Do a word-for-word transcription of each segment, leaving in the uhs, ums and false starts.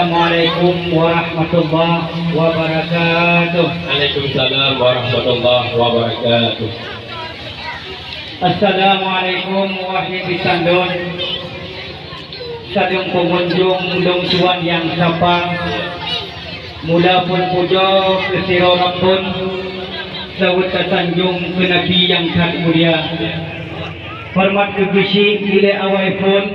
Assalamualaikum warahmatullahi wabarakatuh. Waalaikumsalam warahmatullahi wabarakatuh. Assalamualaikum, wahé bisan lôn. Sadum peungunjung lôn tuan nyang sapa. Mula phon pujoe keu sidroe Rabbon, seulaweuet tasanjong keu Nabi nyang that mulia. Horeumat keu geuchik ilée awai phon,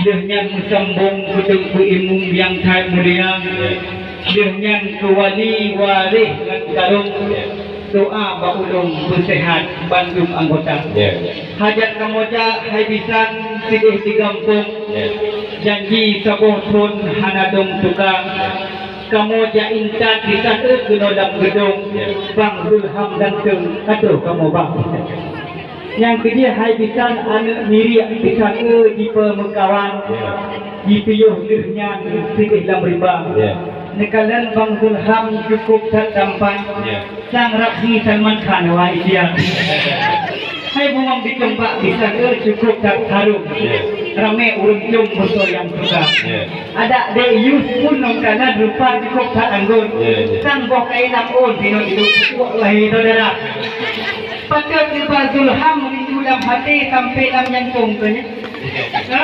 lheueh nyan meusambong keu teungku imum nyang that mulia, lheueh nyan keu wali, waréh ngon karong, doa bak ulôn beuseuhat bandum anggota. Ya, ya. Hajat kamoe jak hai bisan sideh di gampông, ya, janji saboh thon hana dong tuka. Kamoe jak intat bisan eu keunoe lam geudong, ya, Bang Zulham ganteng ka troh kamoe bang. Nyang keujeuet hai bisan aneuk miriek bisan eu jipeumeukawan, ya, jipiôh lheueh nyan sideh lam rimba. Ya. Neukalon Bang Zulham cukup that tampan. Ya. Sang Raffi Salman Khan wa India. Hai bungong di keumbak bisan eu cukup that harum. Ya. Ramé ureueng cium beusoe nyang suka. Ya. Adak dek Yus pun ngon kanan rupa cukup that anggun. Ya, ya. Sang boh kain lam ôn singoh idup kukuak lahé saudara. Patut Bang Zulham rindu lam hati sampai lam jantung tu nya. Ha?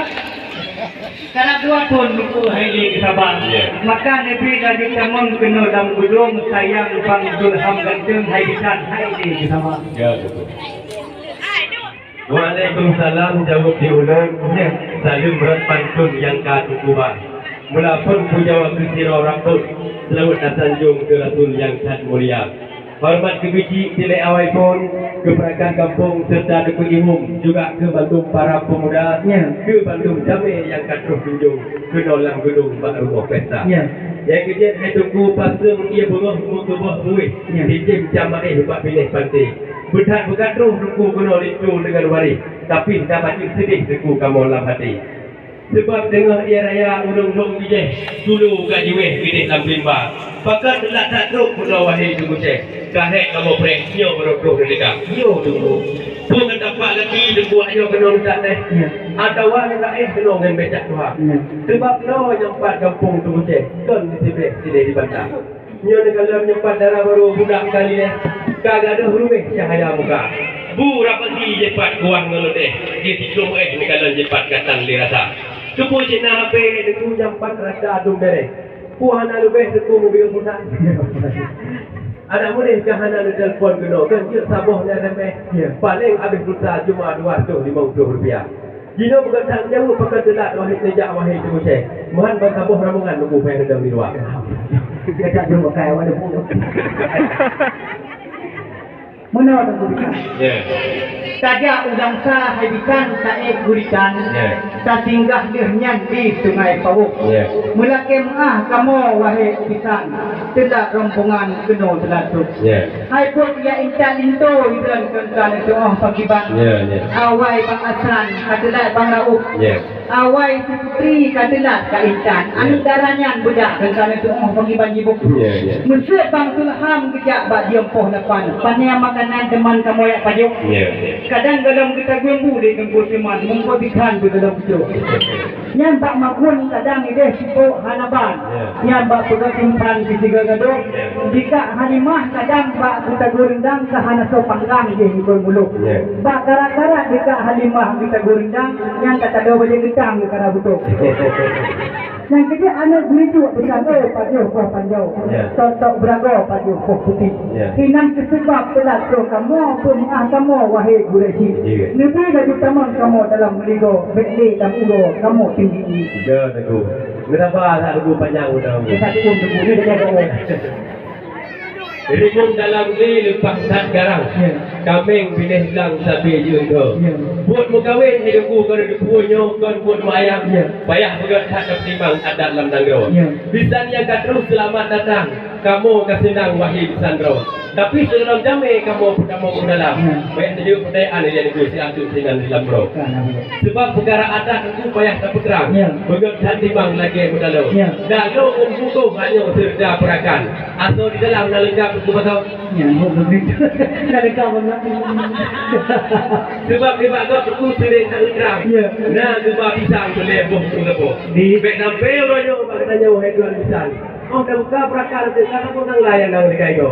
Karab dua thon luku hai lé geusabar. Ya. Maka Nabi laju tamong keunoe lam geudong sayang Bang Zulham ganteng hai bisan hai lé geusabar. Ya, betul. Waalaikumsalam, jaweueb di ulôn. Ya. Saleuem rot pantôn nyang ka teukuba. Mula phon pujoe keu sidroe Rabbon, seulaweuet tasanjong keu Rasul nyang that mulia. Horeumat keu geuchik ilée awai phon, keu peurakan gampông seureuta teungku imum, juga keu bandum para peumuda, ya, keu bandum jamé nyang ka troh kunjong keunoe lam geudong bak rumoh pesta. Ya. Nyang keujeuet hai teungku paseueng ié beungoh meukeubah buweh, ya, cicém cam maéh bak binéh panté. Beuthat beuka troh teungku keunoe linto deungon waréh, tapi ka bacut seudeh teungku kamoe lam até. Sabab teungoh ié raya ureueng lôn bijéh, tulo ka jiwéh binéh lam rimba. Pakon teulat that trok keunoe wahé teungku céh? Ka hék kamoe preh, nyoe baroe troh neuteuka. Nyoe teungku. Peue ngon tapak gaki teungku nyoe keunoe meutat teh? Ya. Atawa neuraéh keunoe ngon becak tuha? Ya. Sabab droe nyang pat gampông teungku céh, kon di Sibreh sideh di Banda. Nyoe neukalon nyoe pat dara barô budak kali nyoe, ka gadôh ruméh cahya muka. Bu rapeuti jipat kuah ngon leudeh, jih sidroe éh neukalon jipat gatan lé rasa. Keupeue cit na hapé teungku nyang pat rasa dum béreh? Peue hana leubeh teungku mubieu pulsa? Adak muléh ka hana neutelepon keunoe, kan jeuet saboh nyan remeh. Ya. Paléng abéh pulsa cuma dua ratus lima puluh rupiah. Jinoe beugöt that jaweueb pakon teulat wahé neujak wahé teungku céh. Meuhan ban saboh ramongan teungku payah neudong di luwa. Gata jeuet pakai awak debu. Meunoe teungku bisan. Ya. Tajak u dansa hai bisan taék guritan. Ya. Tasinggah lheueh nyan di Sungai Pawôh. Ya. Meulakée meuáh kamoe wahé bisan. Teulat rombongan keunoe teulat trok. Ya. Hai buet ya intat linto idon kon ka neutuoh pakiban. Ya, ya. Awai Bang Asran ka teulat Bang Rauf. Ya. Awai si Putri ka teulat ka intat. Ya. Aneuk dara nyan beudak kon ka neutuoh pakiban jibuk. Ya, ya. Meuseuet Bang Sulham geujak bak jeuem poh lapan. Paniang makanan teuma kamoe jak pajoh. Ya, ya. Kadang golom geutagun bu lé Teungku Siman, meumpok bikhan beu golom jok. Nyan bak makun kadang ideh sibok hana ban. Ya. Nyan bak peugöt simpan di sigoe gadôh. Ya. Dikak Halimah kadang bak geutagun reundang ka hana soe panggang jih nibak mulok. Ya. Bak karat-karat dikak Halimah geutagun reundang, nyan ka tadoe bajèe geutang di kara butôk. Nyang keujeuet aneuk geurijok peusagoe pajoh boh panjoe. Ya. Tok-tok beuragoe pajoh boh putéh. Ya. Inan keuh seubab teulat troh kamoe peumeuáh kamoe, wahé gurèe chik. Ya. Neubi laju tamong kamoe dalam meuligoe, bèk lé lam uroe kamoe tinggi-tinggi. Ya, Teungku. Meusaba that Teungku, panyang uroe. Kita tukung Teungku ni dia bawa. Rimueng dalam glé leupah that garang. Ya. Kaméng binéh blang sabe jeuet dho. Ya. Buet meukawen hai Teungku, kon deuh peue nyoe kon buet meuayam. Ya. Payah beugöt that tapeutimang adat lam nanggroe. Ya. Bisan nyang ka troh seulamat datang, kamoe ka seunang wahé bisan droe. Tapi sigohlom jamé kamoe peutamong u dalam. Ya. Bèk neujeuet peudayaan ilèe Teungku siat teuk sinan di lam droe. Ka na beutôi. Seubab peukara adat Teungku payah tapeutrang. Ya. Beugöt that timang lagèe meudaloe. Ya. Daloe ngon bungkôh hana seureuta peurakan. Asoe di dalam na leungkap Beutôi. Nyan, hok begitu. Dah dekat banget. Sebab nibak gob Teungku sering tak terang. Ya. Nah, geuba pisang tu lé boh tu lepo. Di bek sampai uroe nyoe bak geutanyoe hai tuan bisan. Oh, dah buka perakal tu, kata pun sang layan nang dekat itu.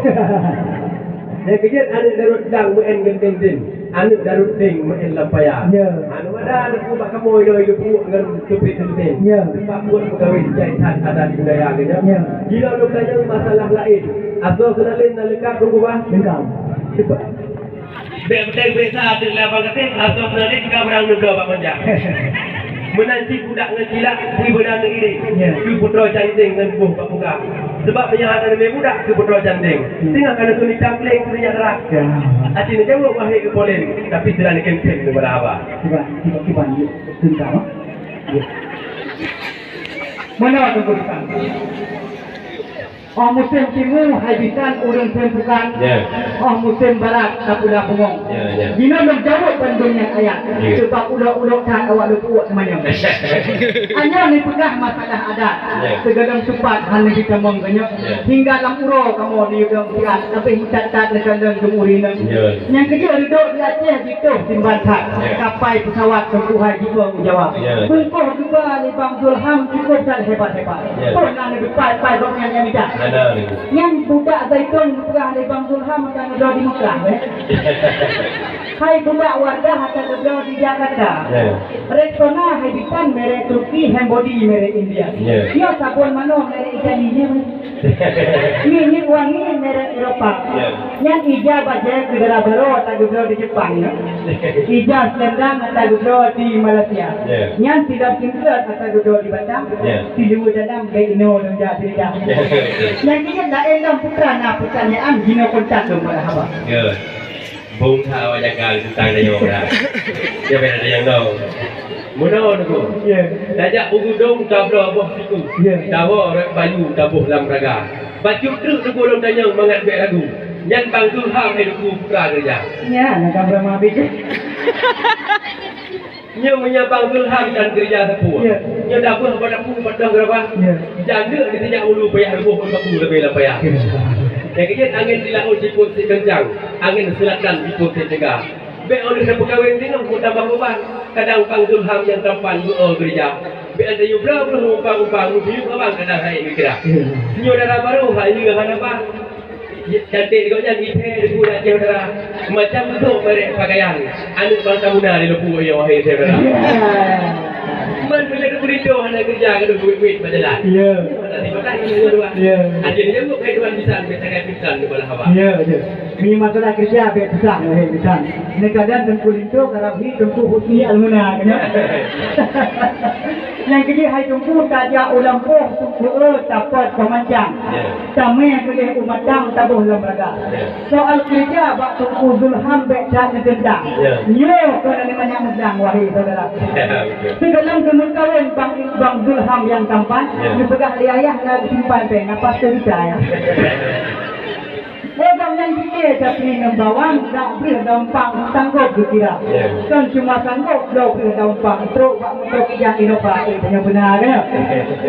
Nyang keujeuet aneuk Darut Dang meu'en geunteng-geunteng. Aneuk Darut Deng meu'en lam paya. Ya. Aneuk ada aneuk bak kamoe nyoe geupeubuet ngon keupit teunteng. Ya. Teumpat buet peugawée jai that adat budaya geuh nyoe. Ya. Jinoe lôn tanyong masalah laén. Asoe keunalin na leukat Teungku bah? Leukat. Bèk peuteng peuriksa ateueh lam bang katé, asoe keunalin ka barang neuga bak panjang. Meunan cit budak ngon cilak, bui beuna neuiréng. Ya. Keu putroe canteng ngon boh bak muka. Sebab meunyoe hana leubeh muda keu putroe canteng, hmm, singoh ka neuturi cangkleng keu nyak dara. Ya. Aci neujaweueb wahé keu polém, tapi sira neukém-kém keu pada haba. Cuba, cuba, cuba, yuk, sebentar, ha? Ya. Mana tu, Guru? Oh, musém timu hai bisan ureueng phon bukan. Ya. Oh, musém barat tapula bungong. Ya, ya. Jinoe lôn jaweueb bandum nyan ayat. Ya. Sebab ulok-ulok that awak lôn peubuet seumanyong. Hanya neupeugah masalah adat. Ya. Sigohlom supat hana jitamong geunyok. Ya. Hingga lam uroe kamoe di Yuda Mutiara, tapi meutat-tat neukalon dum ureueng inong. Ya. Nyang keujeuet reudok di Aceh jituh simban that. Ya. Kapai peusawat teungku hai jipeue u Jawa. Ya. Bungkôh geuba lé Bang Zulham cukup that hebat-hebat. Ya. Peue na neudupai-pai gobnyan nyang mita. Ada lagi. Nyan budak Zaitun geupeugah lé Bang Zulham akan geubloe di Mekah, eh. Hai budak Wardah akan geubloe di Jakarta. Ya. Rexona hai bisan merek Turki, Hembody merek India. Ya. Nyoe sabon manoe merek Itali, ya. Minyeuk wangi merek Eropa. Ya. Nyan ija bajèe keu dara barô ata geubloe di Jepang, ya. Ija selendang ata geubloe di Malaysia. Ya. Nyan silop singlet ata geubloe di Batam. Ya. Siluweue dalam bèk inoe lôn jak cerita. Ya. Nyang keujeuet laén lom putra na peutanyaan jinoe kontan lôn bak haba. Ya. Bông tha awak jaga tentang dayong dah. Dia beda dayong dong. Meunoe nunggu. Ya. Tajak u gudong tabloe boh siku. Ya. Tawoe rot bayu taboh lam raga. Bacut treuk nunggu lôn tanyong mangat bèk ragu. Nyan Bang Zulham hai nunggu putra gereja. Ya, nak kamera mabit. Nyoe meunyoe Bang Zulham dan gereja sapeue. Ya. Nyoe dapeuh bak dapu padang geurabah. Ya. Jandeuek di sinyak ulu payah ruboh ngon baku leubeh lam payah. Ya. Nyang keujeuet angén di laôt jipôt sit kencang, angén seulatan jipôt sit teuga. Bèk óh lheueh tapeukawen singoh meutamah uban, kadang Bang Zulham nyang tampan geuoh geurija. Bèk ata yue bloe bloe umpang-umpang, meubiyeu abang kadang hai geukira. Nyoe dara barô hai lheueh hana bah. Cantik gobnyan, iphe debu dak jeuh dara. Macam tu merek pakaian. Aneuk Bang Tahuna di Lubuk, ya, wahai saudara. Man meunyoe di Purito hana keureuja, gadoh duit-duit bak jalan. Ya. Mana sih, mana sih, mana sih, mana sih? Ya. Aja dia buat kain tuan bisan, bisan kain bisan di bawah haba. Ya, ya. Ni masalah keureuja bèk susah, wahai bisan. Ni kadang Teungku Linto, karab hi Teungku Husni Almuna, kan? Nyang keujeuet hai Teungku, tajak u lampôh Teungku, eh, tapot peumancang. Ya. Tamè keudeh u matang taboh lam raga. Ya. Soal keureuja bak Teungku Zulham bèk that neuteuntang. Ya. Nyoe keuneuk manyak meudang, wahai saudara. Ya, betul. Sigohlom geumeukawen Bang, Bang Zulham nyang tampan, ya, neupeugah lé ayah na geusimpan pèng, na pasoe juta, ya. Eh, gobnyan pike tapi ngon bawang, dak breuh daun pang sanggob geukira. Ya. Kon cuma sanggob, bloe breuh daun pang, trok bak moto kijang Innova, eh, beuna-beuna, ya.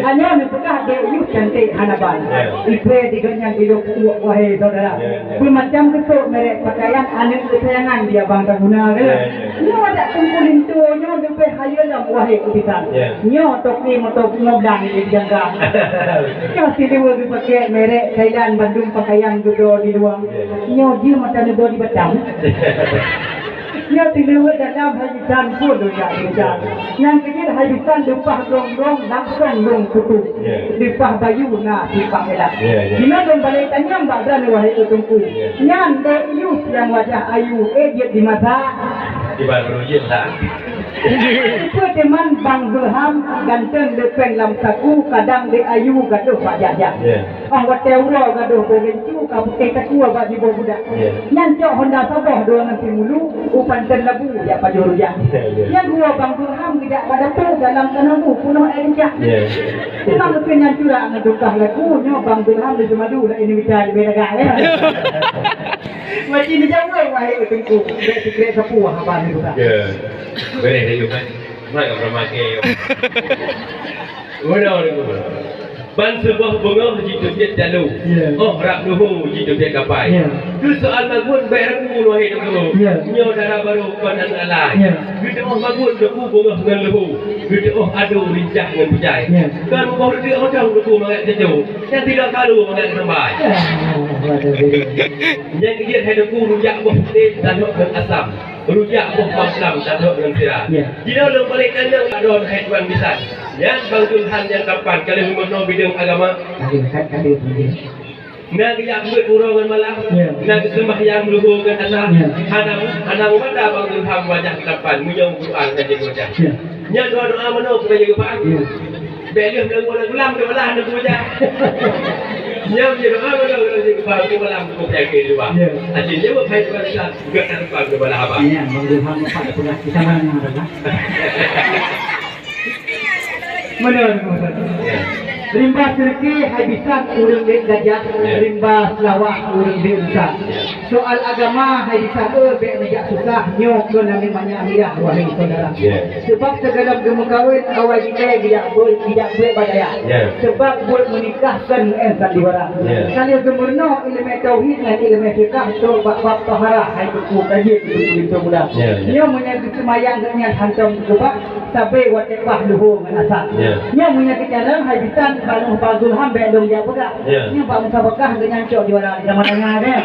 Hanya neupeugah dek yue cantik hana ban. Ya. Ipe di gobnyan ilok uek, wahai saudara. Ya, ya. Bermacam bentuk merek pakaian aneuk kesayangan di Abang Tahuna, ya. Ya, ya. Nyoe dak Teungku Linto nyoe leubeh hayeue lom, wahai kupisan. Ya. Nyoe toke moto bungoh blang di jangka. Nyoe siluweue geupakè merek Thailand, bandum pakaian geudroe di luwa. Ya. Nyoe jeuem mata neudoe di Batam. Nyoe siluweue dalam hai bisan pun donya di Batam. Nyang keujeuet hai bisan leupah gong-gong langsong lôn tutoe. Ya. Leupah bayu na sifat elak. Ya, ya. Jinoe lôn balek tanyong bak droeneuh, wahai teungku. Ya. Nyan dek Yus nyang wajah ayu, eh, jeuet dimasak. Kiban baru jeuet lah. Peue teuma Bang Zulham ganteng leupeng lam saku, kadang dek ayu gadoh bak jak-jak. Ya. Oh, watèe uroe gadoh boh gincu ka putéh takue bak jiboh budak. Ya. Nyan cok honda saboh dua ngon simulu, u panten labu jak pajoh rujak. Ya, ya. Nyan dua Bang Zulham geujak bak dapu dalam kanoe bu peunoh air rujak. Ya. Memang beutôi nyan curak ngon tukah lagu, nyoe Bang Zulham di Sumadu dak ini bicara di Belaga, ya. Macam ni jaweueb, wahai teungku. Bèk sikrek sapeue haba ni bukan. Ya. Boleh dah yuk kan. Mai ka pernah makai. Mana orang tu? Ban seuboh beungoh jiteubiet dalu, Ya. 'oh rab luho jiteubiet kapai. Ya. Keu soal magun bèk ragu, wahé Teungku. Ya. Nyoe dara barô kon aneuk alai. Ya. Geuteu'oh magun Teungku beungoh ngon luho, geuteu'oh adu rincah ngon peujai. Ya. Kon muboh reuteuek odong Teungku mangat cucu, nyang sidroe karu mangat keudong bai. Ya. Nyang keujeuet hai Teungku, rujak boh putéh tanyoe ngon asam. Rujak boh maslam tanyoe ngon sira. Ya. Jinoe lôn balek nyan nyang adon hai tuan bisan. Nyan Bang Zulham nyang tampan ka lheueh meunoe bideueng agama. Lagi dekat kali tu. Na geujak beuet uroe ngon malam. Ya. Na geuseumbahyang luho ngon asar. Ya. Hana, hana meumata Bang Zulham wajah tampan meunyoe Quran ka jeuet wajah. Ya. Nyan doa-doa meunoe ka jeuet geupahan. Ya. Bèk lheueh meunyoe na gulam teubalah aneuk buja. Nyan meunyoe doa meunoe ka jeuet geupahan teubalah aneuk buja ke luwa. Ya. Aji jaweueb hai tuan bisan, geutanpan teubalah haba. Ya, Bang Zulham nampak dah peugah kita mana dah. Meunan, Pak Ustaz. Ya. Rimba seureuki hai bisan ureueng bèk gajah, Ya. rimba seulawah ureueng bèk usah. Ya. Soal agama hai bisan, eh, bèk neujak susah, nyoe keu nami manyak mirah, wahai syedara. Ya. Sebab sigohlom geumeukawen, awai jilèe geujak beuet, geujak beuet bak dayah. Ya. Sebab buet meunikah kon meu'en sandiwara. Ya. Ka lheueh geumeurunoe ileumèe tauhid ngon ileumèe fiqah, trok bak bab toharah, hai Teungku ka jeuet keu Teungku Lintô Muda. Ya, ya. Nyoe meunyoe geuseumayang geuh nyan hantom geukeubah, sabe watèe paih luho ngon asar. Ya. Nyoe meunyoe geujalan hai bisan bak Bang Zulham bèk lôn jak peugah. Ya. Nyoe bak musabakah geuh nyan cok juara di Taman Danga kan.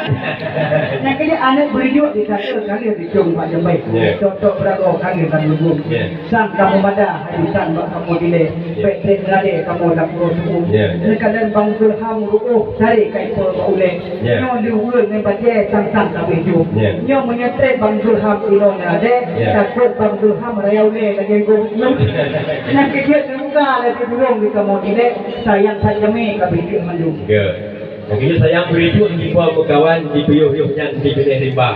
Nyang keujeuet aneuk beureujuek di Sate ka lheueh dicong bak Jambai. Ya. Tok-tok Beurangô ka lheueh lam lubong. Ya. Sang kamoe mada hai bisan bak kamoe dilèe. Ya. Bèk trép meulagèe kamoe lam uroe subuh. Ya, ya. Neukalon Bang Zulham ru'oh saré ka ipo bak ulèe. Ya. Nyoe leuweue ngon bajèe sang-sang ka beuh jôh. Ya. Nyoe meunyoe trép Bang Zulham inoe nyan adèe, Ya. takot Bang Zulham raya ulèe lagèe gob. Nyang keujeuet neubuka lagèe burông di kamoe dilèe, sayang that jamé ka beuh jeuet mandum. Ya. Nyang keujeuet sayang beuh jeuet di po meukawan di piôh-piôh nyan di binéh rimba.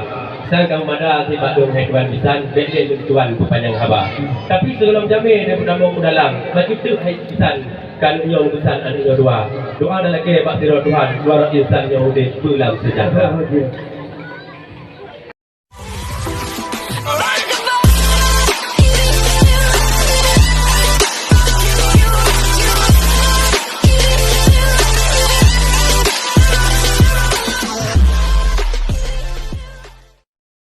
Sang kamoe mada sibak dong hai tuan bisan, bèk lé lôn tuan peupanyang haba. Tapi sigohlom jamé neupeudamong u dalam, maju teuk hai bisan. Ka lheueh nyoe meukeusal aneuk nyoe dua. Doa dan lakèe bak sidroe Tuhan, dua droe insan nyoe udép beulam seujahteura.